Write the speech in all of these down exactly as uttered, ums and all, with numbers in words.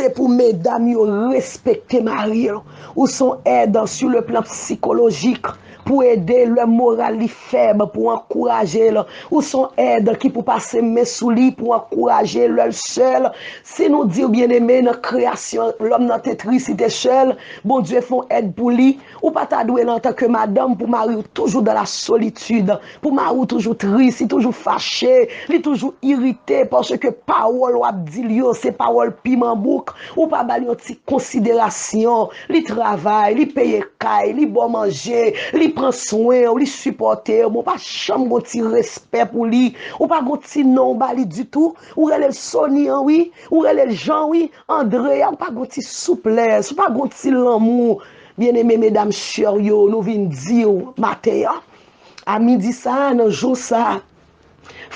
Se pou medam yo respekte mari yo. Ou se yon èd sou le plan sikolojik pou ede lè moral li fèb, pou ankouraje l. Ou se yon èd ki pou pase men sou li pou ankouraje l lè l sèl. Si nou di w byeneme nan kreyasyon, lòm nan te tris, li te sèl, Bondye fè yon èd pou li. Ou pa ta dwe la antanke madanm pou mari w toujou dans la solitude, pou mari w toujou tris, li toujou fache, li toujou irite, paske pawòl w ap di l yo se pawòl piman bouk. Ou pa ba l yon ti konsiderasyon. Li travay, li peye kay, li ba w manje, li pran swen w, li sipòte w, men w pa janm gon ti respè pou li. Ou pa gon ti non w ba li ditou. Ou rele l Sony an wi, ou rele l Jean wi, André a, ou pa gon ti souplès, ou pa gon ti lanmou. Byeneme medam chè yo, nou vin di w maten an, a midi sa a, nan jou sa a,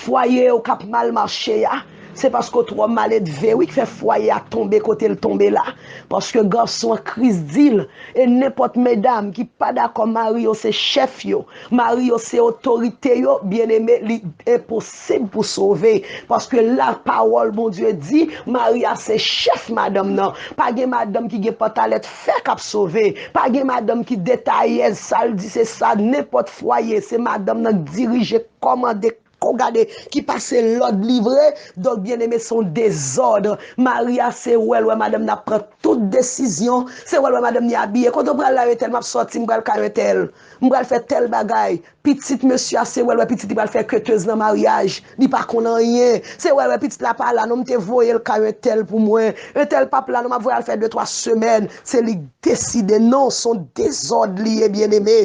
fwaye w k ap mal mache a, se paske w twò maledve wi k fè fwaye a tonbe kote l tonbe la. Paske gason an Kris di l, e nenpòt medam ki pa dakò mari yo se chèf yo, mari yo se otorite yo, byeneme, li enposib pou sove. Paske lapawòl Bondye di, mari a se chèf madanm nan. Pa gen madanm ki gen pantalèt fè k ap sove. Pa gen madanm ki detayèz, sa l di se sa, nenpòt fwaye, se madanm nan k dirije, kòmande, ko gade, ki pase lòd livre. Donk, byeneme, se yon dezòd. Mari a se wè l wè madanm nan ap pran tout desizyon. Se wè l wè madanm li abiye. Kote w pral la, entèl? M ap sòti, m pral kay entèl. M pral fè tèl bagay. Pitit mesye a, se wè l wè pitit li pral fè ketez nan maryaj. Li pa konn anyen. Se wè l wè pitit la pa la, non, m te voye l kay entèl pou mwen. Entèl p ap la, non, m ap voye al fè de twa semèn. Se li k deside, non, se yon dezòd li ye, byeneme.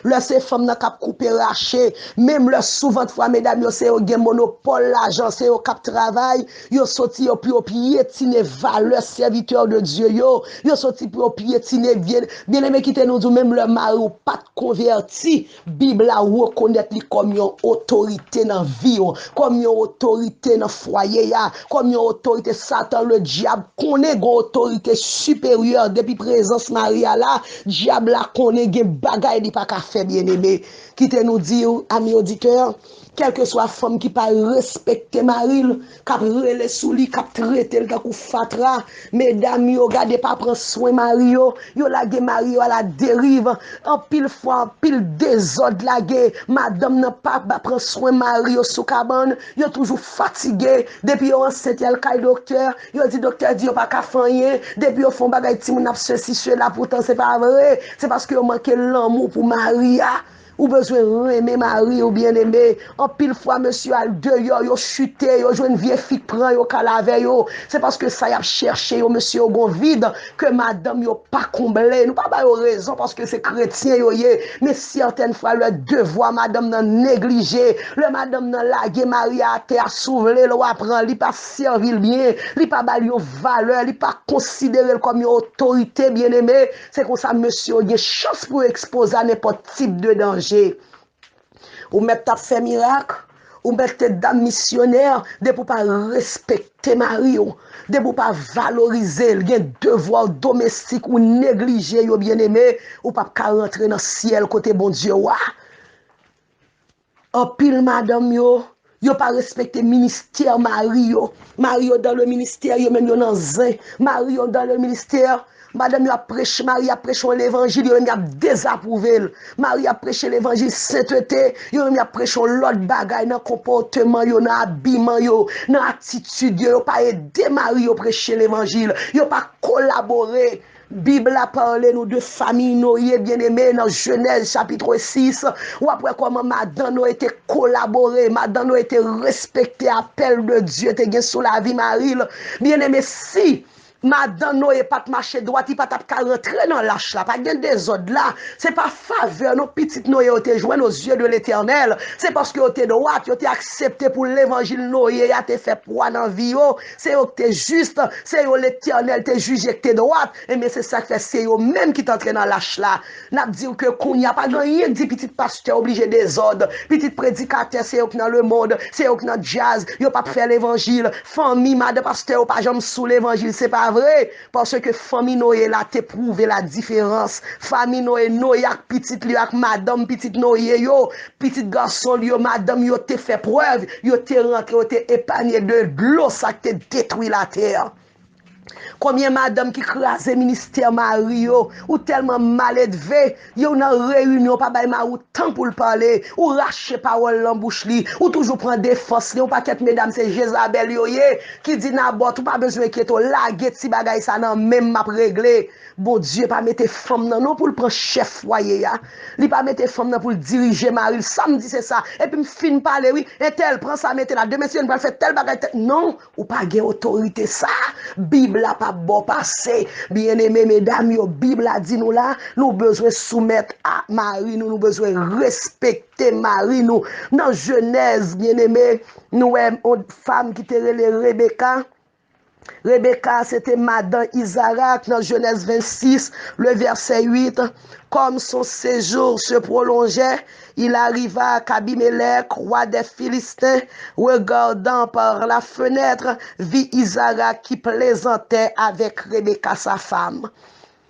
Lè se fanm nan k ap koupe rache, menm lè souvantfwa medam yo se yo gen monopòl lajan, se yo k ap travay, yo soti yo pou yo pyetine valè sèvitè de Dye yo, yo soti pou yo pyetine vye. Byeneme, kite nou di w, menm lè mari w pa t konvèti, Bib la rekonèt li kòm yon otorite nan vi w, kòm yon otorite nan fwaye a, kòm yon otorite. Satan, ledyab, konnen gen otorite siperyè depi prezans mari a la. Dyab la konnen gen bagay li pa ka fè, byeneme. Kite nou di w, ami oditè, kèlkeswa fanm ki pa respekte mari l, k ap rele sou li, k ap trete l tankou fatra, medam yo, gade, pa pran swen mari yo, yo lage mari yo aladeriv. Anpil fwa, anpil dezòd lage, madanm nan pa, pa pran swen mari yo sou kabann, yo toujou fatige. Depi yo ansent, y al kay doktè, yo di doktè di yo pa ka fè anyen. Depi yo fè yon bagay, timoun ap sesi, sela, poutan se pa vre. Se paske yo manke lanmou pou mari a. Ou bezwen renmen mari w, byeneme. Anpil fwa, mesye al deyò, yo chite, yo jwenn vye fi k pran yo, k al avè yo. Se paske sa y ap chèche yo, mesye yo gon vid ke madanm yo pa konble. Nou pa ba yo rezon paske se kretyen yo ye. Men sètèn fwa, lè devwa madanm nan neglije, lè madanm nan lage mari a atè a, si w vle l, w a pran, li pa sèvi l byen, li pa ba l yon valè, li pa konsidere l kòm yon otorite, byeneme. Se konsa mesye yo gen chans pou yo ekspoze a nenpòt tip de danje. Ou mèt t ap fè mirak, ou mèt te dam misyonè, depi w pa respekte mari w, depi w pa valorize l, gen devwa domestik ou neglije yo, byeneme, ou p ap ka rantre nan syèl kote Bondye w a. Anpil madanm yo, yo pa respekte ministè mari yo. Mari yo dans le ministère, yo menm yo nan zen. Mari yo dans le ministère, madanm yo ap preche, mari ap preche yon levanjil, yo menm y ap dezapwouve l. Mari ap preche levanjil sentete, yo menm y ap preche yon lòt bagay nan konpòteman yo, nan abiman yo, nan atitid yo. Yo pa ede mari yo preche levanjil, yo pa kolabore. Bib la pale nou de fanmi Noye, byeneme, nan Jenèz chapit sis, w ap wè kòman madan Noye te kolabore, madan Noye te respekte apèl de Dye te gen sou lavi mari l. Byeneme, si madan Noye pa t mache dwat, li pa t ap ka rantre nan lach la. Pa t gen dezòd la. Se pa favè non pitit Noye yo te jwenn aux yeux de l'Éternel. Se paske yo te dwat, yo te aksepte pou levanjil Noye a te fè pwa nan vi yo. Se yo ki te jis, se yo Letènèl te jije ki te dwat. Ebyen, se sa k fè se yo menm ki t antre nan lach la. N ap di w ke kounye a, pa gen anyen k di pitit pastè oblije dezòd. Pitit predikatè, se yo k nan lemonn, se yo k nan djaz, yo p ap fè levanjil. Fanmi madan pastè yo pa janm sou levanjil, se pa vre. Paske fanmi Noye la te pwouve la diferans. Fanmi Noye, Noye ak pitit li yo, ak madanm pitit Noye yo, pitit gason li yo, madanm yo te fè prèv, yo te rantre, yo te epanye de dlo sa k te detwi latè. Konbyen madanm ki kraze ministè mari yo? Ou tèlman maledve, yo nan reyinyon, pa bay mari w tan pou l pale, ou rache pawòl nan bouch li, ou toujou pran defans li. Yon pakèt medam se Jezabèl yo ye, ki di Nabòt, ou pa bezwen enkyete w, lage ti bagay sa nan men m, m ap regle. Bondye pa mete fanm nan non pou l pran chèf fwaye a. Li pa mete fanm nan pou l dirije mari l. Sa m di se sa. Epi m fin pale wi. Entèl pran sa mete la. Demen si yo n pral fè tèl bagay tèl. Non, ou pa gen otorite sa. Bib la p ap ba w pase. Byeneme medam yo, Bib la di nou la, nou bezwen soumèt a mari nou, nou bezwen respekte mari nou. Nan Jenèz, byeneme, nou wè yon fanm ki te rele Rebeka. Rebeka, se te madan Izarak nan Jenèz vennsis, le vèsè uit. Comme son séjour se prolongeait, il arriva qu'Abimelech, roi des Philistins, regardant par la fenêtre, vit Isaac qui plaisantait avec Rebecca, sa femme.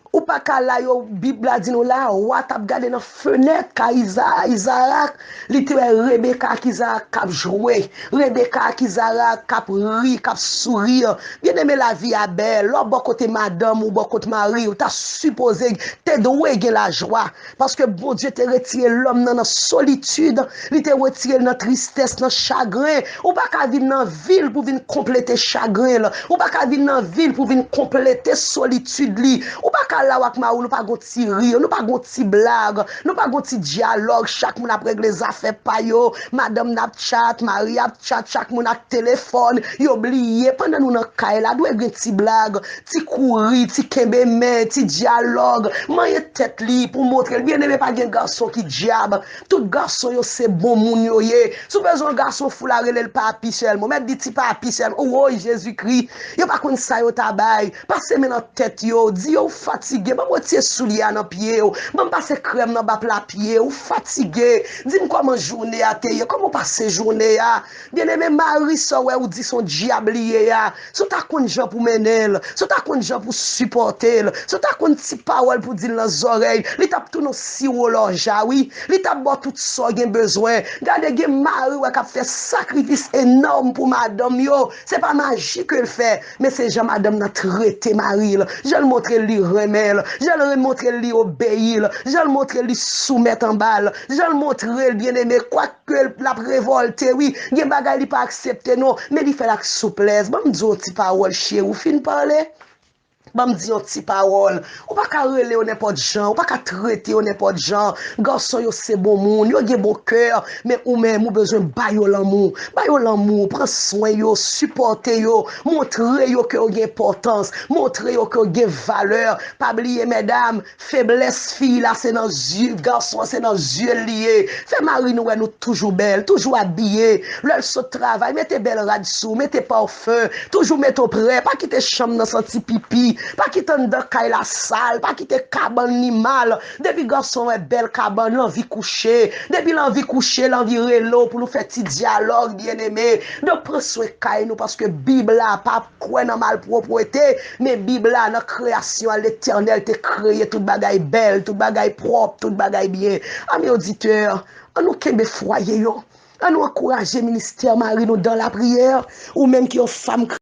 Ou pa ka la yo, Bib la di nou la, wa t ap gade nan fenèt kay Iza, Izarak, li te wè Rebeka ak Izarak k ap jwe, Rebeka ak Izarak k ap ri, k ap souri. Byeneme, lavi a bèl. Lè w bò kote madanm ou, bò kote mari w, ta sipoze, te dwe gen lajwa. Paske Bondye te retire lòm nan nan solitid, li te retire l nan tristès, nan chagren. Ou pa ka vin nan vi l pou vin konplete chagren l. Ou pa ka vin nan vi l pou vin konplete solitid li. Ou pa ka la w ak mari w, nou pa gon ti ri, nou pa gon ti blag, nou pa gon ti dyalòg, chak moun ap regle zafè pa yo, madanm nan ap chat, mari ap chat, chak moun ak telefòn, yo bliye, pandan nou nan kay la, dwe gen ti blag, ti kouri, ti kenbe men, ti dyalòg, manyen tèt li pou montre l. Byeneme, pa gen gason ki dyab, tout gason yo se bon moun yo ye. Si w bezwen yon gason fou la, rele l papi sèlman, w mèt di ti papi sèlman, woy Jezikri, yo pa konn sa yo ta bay. Pase men nan tèt yo, di yo w fatige, ban m retire soulye a nan pye w, ban m pase krèm nan ba pla pye w, ou fatige, di m kòman jounen a te ye, kòman w pase jounen a. Byeneme, mari sa w wè ou di se yon dyab li ye a, si w ta konn jan pou mennen l, si w ta konn jan pou sipòte l, si w ta konn ti pawòl pou di l nan zòrèy, li t ap tounen w siwo lòja wi, li t ap ba w tout sa w gen bezwen. Gade, gen mari w wè k ap fè sakrifis enòm pou madanm yo, se pa maji ke l fè, men se jan madanm nan trete mari l, jan l montre l li renmen l, jan l montre l li obeyi l, jan l montre l li soumèt anba l, jan l montre l, byeneme, kwak ke l ap revòlte wi, gen bagay li pa aksepte non, men li fè l ak souplès. Ban m di w yon ti pawòl cheri, ou fin pale? Ban m di yon ti pawòl. Ou pa ka rele yo nenpòt jan, ou pa ka trete yo nenpòt jan. Gason yo se bon moun, yo gen bon kè, men ou menm ou bezwen ba yo lanmou. Ba yo lanmou, pran swen yo, sipòte yo, montre yo ke yo gen enpòtans, montre yo ke yo gen valè. Pa bliye medam, feblès fi la se nan zye, gason an se nan zye l li ye. Fè mari nou wè nou toujou bèl, toujou abiye. Lè l sot travay, mete bèl rad sou, mete pafen, toujou mete w prè, pa kite chanm nan santi pipi, pa kite anndan kay la sal, pa kite kabann li mal. Depi gason wè bèl kabann, l anvi kouche. Depi l anvi kouche, l anvi rele w pou nou fè ti dyalòg, byeneme. Donk pran swen kay nou, paske Bib la pa kwè nan malpwòpte, men Bib la nan kreyasyon an, Letènèl te kreye tout bagay bèl, tout bagay pwòp, tout bagay byen. Ami oditè, an nou kenbe fwaye yo. An nou ankouraje ministè mari nou dan lapriyè. Ou menm ki yon fanm